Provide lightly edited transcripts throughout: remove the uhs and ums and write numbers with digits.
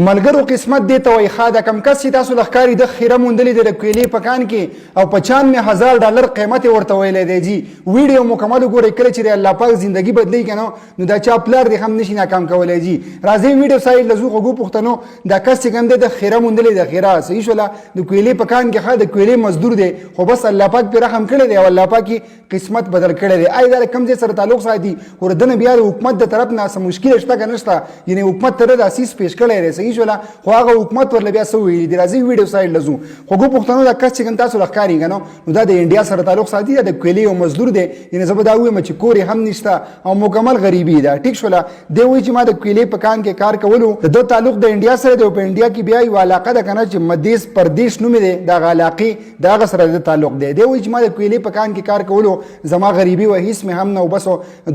ملګرو قسمت دې ته وایي. ښه دا کم کس چې تاسو له ښکاري ده خیره موندلې ده د کویلې په کان کې او 95,000 ډالر قیمت یې ورته ویلی دی جي. ویډیو مکمل وګورئ. کله چې د الله پاک زندگی بدلی که نه، نو دا چا پلار دې هم نشي ناکام کولی جي. راځئ ویډیو سایډ له ځو. خوږو پښتنو، دا کس چې کوم دی د خیره موندلې ده، خیره، صحیح شوله، د کویلې په کان کې. ښه د کویلې مزدور دی، خو بس الله پاک پرې رحم کړی دی او الله پاک یې قسمت بدل کړی دی. آیا دا کوم ځای سره تعلق ساتي؟ خو دنه بیا د حکومت د طرف نه څه مشکل شته که نشته؟ یعنی حکومت ته دا څیز پیش کړی دی، صحیح شوله، خو هغه حکومت ورله بیا څه ویلي دي؟ راځئ ویډیو سایډ له ځو. خوږو پښتنو، دا کس چې کوم تاسو له ښکاري که نه، نو دا د انډیا سره تعلق ساتي. دا د کویلې یو مزدور دی، یعنی زه به دا ووایم چې کور یې هم نشته او مکمل غریبي ده. ټیک شوله؟ دی وایي چې ما د کویلې په کان کې کار کولو. د ده تعلق د انډیا سره دی او په انډیا کې بیا یوه علاقه ده که نه چې مدیس پردیش نومې دی، د هغه علاقې د هغه سره د تعلق دی. دی وایي چې ما د کویلې په کان کې کار کولو، زما غریبي وه، هیڅ مې هم نه و، بس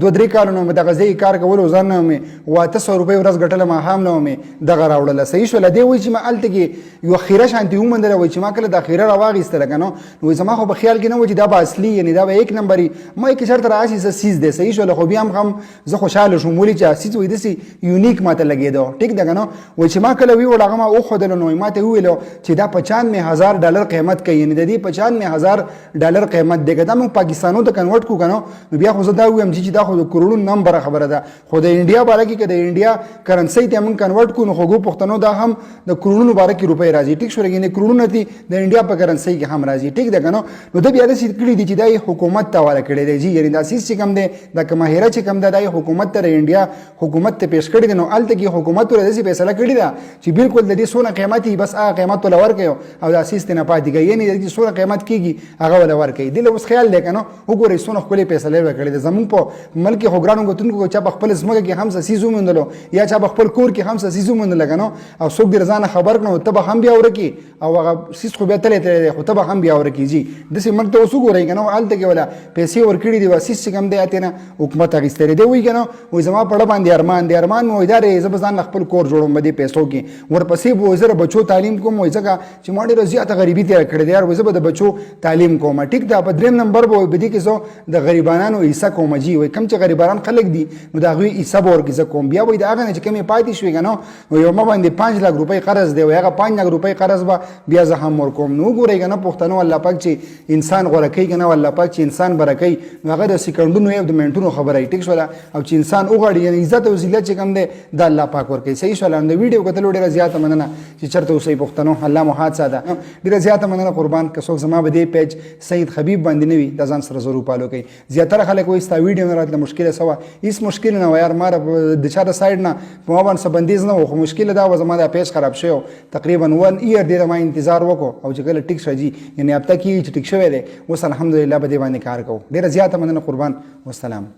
2-3 کالونو مې دغه ځای کار کولو، ځان نه مې و 800 روپۍ ورځ ګټله، ماښام نه مې دغه راوړله. صحیح شوله؟ دی وایي چې ما هلته کې یوه خیره شانتې وموندله. وایي چې ما کله دا خیره راواخیستله که نه، نو زما خو په خیال کې نه و چې دا به اصلي، یعنې دا به یک نمبري ما یې که چېرته راشي څه څیز دی. صحیح شوله؟ خو بیا هم زه خوشحاله شوم، ولې چې څیز وایي داسې unique ماته لګېده. ټیک ده که نه؟ وایي چې ما کله ویوړ، هغه ما وښودلو، نو ما ته وویل چې دا 95,000 ډالر قیمت کوي، یعنې د دې 95,000 ډالر قیمت دی. که دا موږ پاکستانو ته convert کړو که نه، نو بیا خو زه دا ووایم چې دا خو د کروړونو نمبر خبره ده. خو د انډیا باره کې که د انډیا currency ته موږ convert کړو، نو خوږو پښتنو، دا هم د کروړونو باره کې روپۍ راځي. ټیک شو؟ یعنې کروړونه دي د انډیا په currency کې هم راځي. ټیک ده که نه؟ نو ده بیا داسې کړي دي چې دا یې حکومت ته حواله کړی دی جي. یعنې دا څیز چې کوم دی، دا کومه هیره چې کوم ده، دا یې حکومت ته، د انډیا حکومت ته پیش کړی دی. نو هلته کې حکومت ورته داسې فیصله کړې ده چې بالکل د دې څونه قیمت وي، بس هغه قیمت وله ورکوي او دا څیز ترې نه پاتې کوي، یعنې د دې څونه قیمت کېږي هغه وله ورکوي. دې له اوس خیال دی که نه؟ وګورئ څونه ښکلې فیصله یې کړې ده. زمونږ په ملک کې خو ګرانو کتونکو، چا په خپل ځمکه کې هم څه څیز وموندلو یا چا په خپل کور کې هم څه څیز وموندله که نه، او څوک دې ځانه خبر کړو، ته به هم بیا ورکې او هغه څیز خو بیا تللی تللی دی، خو ته به هم بیا ورکې جي. داسې ملک ته اوس وګورئ که نه، هلته کې وله پیسې ورکړي دي، څیز چې کوم دی هتې نه حکومت اخیستی دی. وایي که نه، وایي زما په اړه باندې ارمان دی، ارمان مې وایي دا دی، زه به ځان له خپل کور جوړوم په دې پیسو کې، ورپسې به وایي زه د بچو تعلیم کوم. وایي ځکه چې ما ډېره زیاته غریبي تېره کړې ده یار، وایي زه به د بچو تعلیم کوم. ټیک ده؟ په دریم نمبر به وایي په دې کې زه د غریبانانو حصه کوم جي. وایي کوم چې غریبانان خلک دي، نو د هغوی حصه به ورکې زه کوم. بیا وایي د هغه نه چې کمې پاتې شوې که نه، نو یو ما باندې 5 لک روپۍ قرض دی، وایي هغه 5 لک روپۍ قرض به بیا زه هم ورکوم. نو وګورئ که نه پښتنو، الله پاک چې انسان غوره کوي که نه، الله پاک چې انسان بره کوي، نو هغه د سیکنډونو او د منټونو خبره وي. ټیک شوله؟ او چې انسان وغواړي، یعنې عزت او ذلت چې کوم دی دا الله پاک ورکوي. صحیح شوله؟ د ویډیو کتلو ډېره زیاته مننه. چې چېرته اوسئ پښتنو، الله مو هات ساته. ډېره زیاته مننه، قربان. که څوک زما به دې page سید حبیب باندې نه وي، د ځان سره ضرور follow کوي. زیاتره خلک وایي ستا ویډیو نه راتله، مشکله څه وه؟ هیڅ مشکل نه وه یار، ما د چا د side نه په ما باندې څه بندیز نه و، خو مشکل دا و زما دا page خراب شوی. تقریبا one year دې ما انتظار وکړو او چې کله ټیک شو جي، یعنې هفته کېږي چې ټیک شوی دی، اوس الحمدلله په دې باندې کار کوو. ډېره زیاته مننه، قربان، والسلام.